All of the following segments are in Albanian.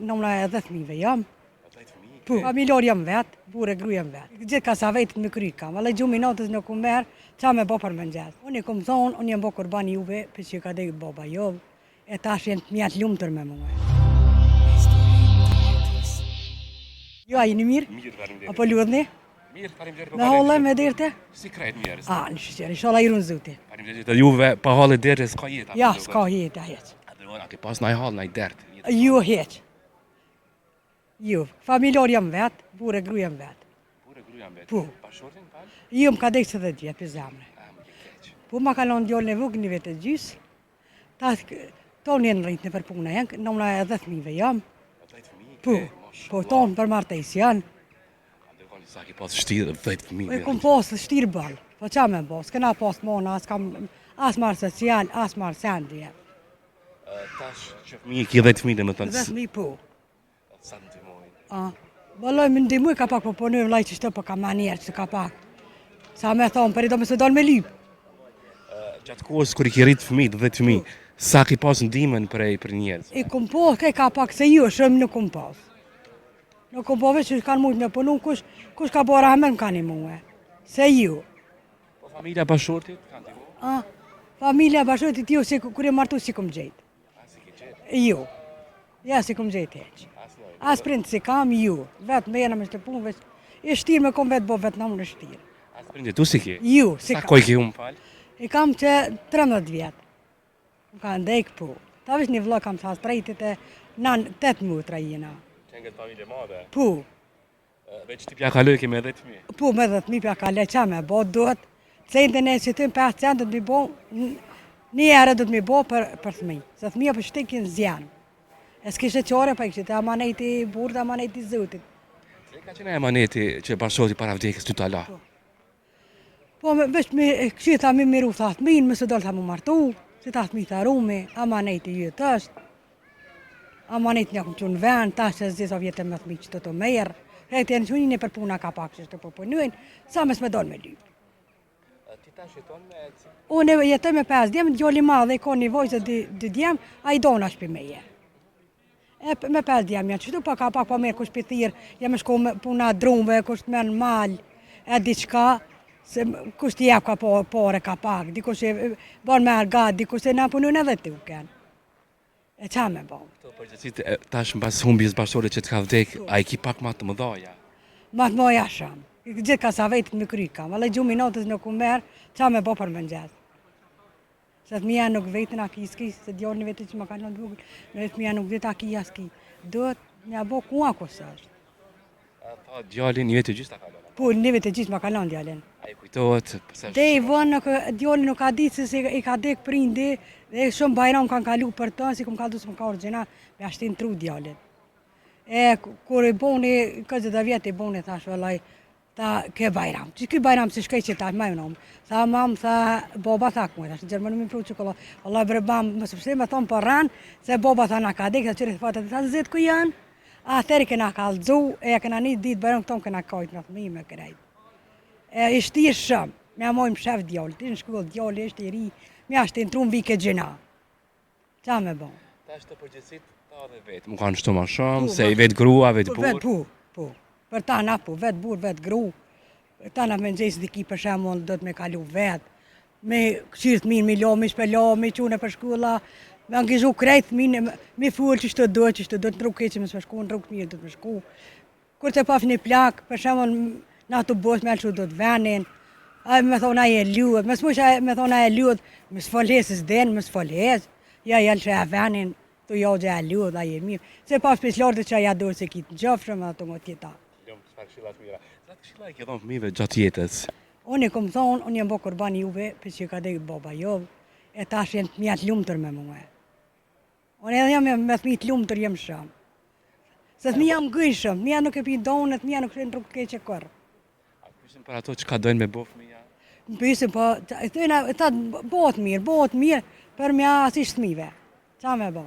Nona e 10 fëmijëve jam. Po, familjar jam vet, burrë e gru jam vet. Gjithë kasavetit me kry kam, edhe gjumi natës nuk u merr, ça me bo për mëngjes. Unë i kom thonë, unë jam bo kurban juve, për që ka dek baba jov, e tash janë fëmijat lumtur me mua. Jo, a jeni mirë? Mirë, faleminderit. Apo lodhni? Mirë, faleminderit. Po me halle me derte? Si krejt njerëz. A, në shyqyr, inshallah i run Zoti. Faleminderit edhe juve, pa halle derte s'ka jetë. Ja, s'ka jetë, hiç. A dhe a ke pas naj hall, naj dert? Jo, hiç. Jo, familjar jam vet, burrë e gru jam vet. Burrë e gru jam vet. Po. Bashkëshortin, fal? Jo, më ka dekë që 10 vjet për zemre. A, më vjen keq. Po ma ka lënë djalin e vogël një vjet e gjys. Ta tonë janë rritë nëpër puna, janë nona e 10 fëmijëve jam. 10 fëmijë? Po, po tonë për martesë janë. Sa ki pas shtirë, 10 fëmijë. E kom pas shtirë boll, po qa me bo, s'kena pas mona, as kam, as marrë social, as marrë sendi. Tash që fëmijë, ki 10 fëmijë, dhe më thënë... 10 fëmijë, po. Sa të ndihmojnë? A, vëllai më ndihmoj ka pak po punoj vëllai që po ka manierë që ka pak. Sa me thonë, për i do me se donë me lyp. Gjatë kohës kur i ki rrit fëmijët, 10 fëmijë, po. sa ki pas ndihmën prej për njerëz? I kom pas, ke ka pak se jo, shumë nuk kom pas. Nuk kom pas veç që kanë mujtë me punu, kush, kush ka bo rahmet më ka ndihmue. Se ju. Po familja bashkëshortit ka ndihmu? A, familja bashkëshortit jo, se kur e martu s'i kom gjetë. Jo. Ja, s'i kom gjetë hiç. As prind s'i kam, jo. Vetë me jena me shtë punë, veç. E shtirë me kom vetë bo vetë në unë e shtirë. As prind tu s'i ki? Jo, s'i kam. Sa kohë i ki humbë fal? I kam që 13 vjetë. Më ka ndekë po. Ta veç një vlla kam sa trejtit e nanë 8 motra jena. Që nga të familje madhe? Po. Veç ti pja kalojke me 10 fëmijë. Po, me 10 fëmijë pja kaloj, ça me bo, duhet, centin e që tym 5 cent, do të mi bo, një herë do të mi bo për, për fëmijë. Se fëmija për shtë kinë zjanë. E s'kishte qare, pa i kishte amaneti burrit, amaneti Zotit. Cili ka qenë amaneti që bashkëshorti para vdekjes ty ta la? Po. Po, me, veç me kështu tha me miru, tha fëmijën, me së dal tha mu martu, që ta fëmijë tha rumi, amaneti jyt është, amanet një këmë që në vend, ta që zisa vjetë me fëmijë që të të merë, krejt janë që një për puna ka pak që të po punojnë, sa mos me donë me lypë. Ti tash jeton me Unë jetoj me 5 djem, djali i madh e ka një vojzë dy, dy djem, ai dona shpi meje. E me 5 djem janë qëtu, pa ka pak pa merë kush pi thirë, jam me shku me puna drumve, kush të merë në mal, e diçka, se kush t'i jep ka po, pare ka pak, dikush e bon me argat, dikush e na punojnë edhe tuken. E qa me bo? Këto përgjegjësitë tash mbas humbjes bashkëshortit që të ka vdek, a i ki pak ma të mëdhaja? Ma të mëdhaja shumë. Gjithë kasavetit me kry kam, edhe gjumi natës nuk u merr, qa me bo për mëngjes. Se fëmija nuk vetën a ki s'ki, se djalin një vetë që më ka lënë vogël, në fëmija nuk vetë a ki as ki. Duhet me ja bo kua ku s'është. Tha djalin një vjet e gjysë ta ka lënë. Po, një vjet e gjysë ma ka lënë djalin. A i kujtohet pse është? Dej vonë nuk djali nuk ka ditë se si i ka dek prindi dhe shumë bajram kanë kalu për të, si kum kallzu se më ka ardhur gjynah, me ja shti n'tru djalit. E kur i boni, këtë vjet i boni thash vëllai, Tha, ke bajram. Që ky bajram si shkoj që tash, më nom. Tha, mam, tha, baba tha ku, thash, në Gjermani më pru çokollatë. Valla bre bam, mos pse më thon po rran, se baba tha na ka dek, tha qyre fatet, tha zet ku janë. Atëherë kena kallzu, e ja kena një ditë bajram këton kena kajt me fëmijë me krejt. E i shtirë shumë, me ja mojmë shef djallit, në shkollë djalli është i ri, me ja shti n'tru m'vike gjynah. Qa me bo? Tash të përgjegjësit ta dhe vetë, mu kanë shtu ma shumë, po, se i vetë grua, vetë po, burr. Po, po, për ta na po, vetë burr, vetë gru, për ta na me nxesë diki për shembull do të me kalu vetë, me këqyrë t'mirë, me lo, me shpelo, me qu nëpër shkolla, me angazhu krejt t'mirë, me fol që shtë duhet, që shtë duhet në rrugë keqe, me shku në rrugë të mirë, do të me shku. Kur të paf një plak, për shembull, në autobus me lëshu do të venin, ai me thonë ai e luhet, me smush me thonë ai e luhet, me s'fol hiç s'din, me s'fol hiç, ja ja lëshe e venin, tu jo gjë e luhet, ai e mirë. Se pas pis lartë që ja duhet se kitë në gjofshëm, ato më tjeta. Lëm, çfarë këshilla të mira. Cilat këshilla i ke dhënë fëmijëve gjatë jetës? Unë i kom thonë, unë jam bo kurban juve, për që ka dek baba jov, e tash janë fëmijat lumtur me mua. Unë edhe jam me fëmijë të lumtur jam shumë. Se fëmija jam gëjshëm, fëmija nuk e pi donë, fëmija nuk shkojnë rrugë keqe kurrë. A pyesin për ato çka dojnë me bo fëmija? Më pyesin po, i thojnë, ta bëhet mirë, bëhet mirë për me asisht fëmijëve. Ça me bo?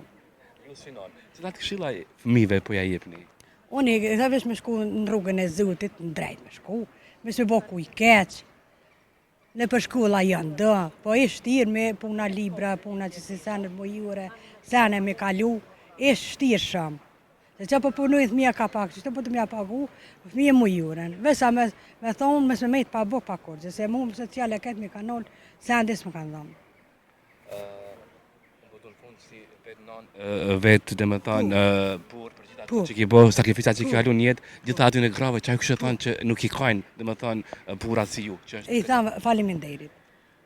Ju synon. Cilat këshilla fëmijëve po ja jepni? Unë i them veç me shku në rrugën e Zotit, në drejt me shku, me s'me bo kuj keq, Nëpër shkolla janë do, po i shtirë me puna libra, puna që si senet mujore, sene me kalu, i shtirë shumë. Se që po punojnë fëmija ka pak, që po të mja pagu, fëmija mu juren. Vesa me, me thonë, mos me mejtë pa bukë pa kurgjë, se mu më sociale këtë mi kanë nolë, se andi s'më kanë dhënë. Vetë, dhe me thonë, burrë, për gjitha ato që ki bo, sakrifica që ki kalu në jetë, gjitha aty në grave, që ajo kështë thonë që nuk i kajnë, dhe me thonë, burrat si ju. Që është... I thamë, faleminderit.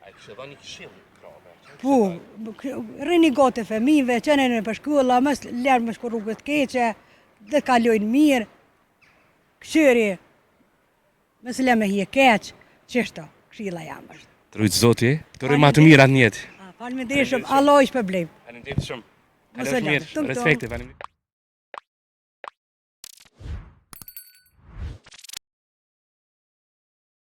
A i kështë dhënë një këshillë grave? Po, rrini gotë e fëmijëve, qenë në shkolla, mos lërë me shku rrugët keqe, dhe kalojnë mirë, këshyri, mos lërë me hije keq, qështo, këshilla jam është. Të rujtë zoti, të rujtë ma të mirat në jetë. Faleminderit shumë, Allahu ju shpërbleftë. Faleminderit shumë. Mos e Kalofsh lëmë. mirë, Tung, tung. respekte, faleminderit.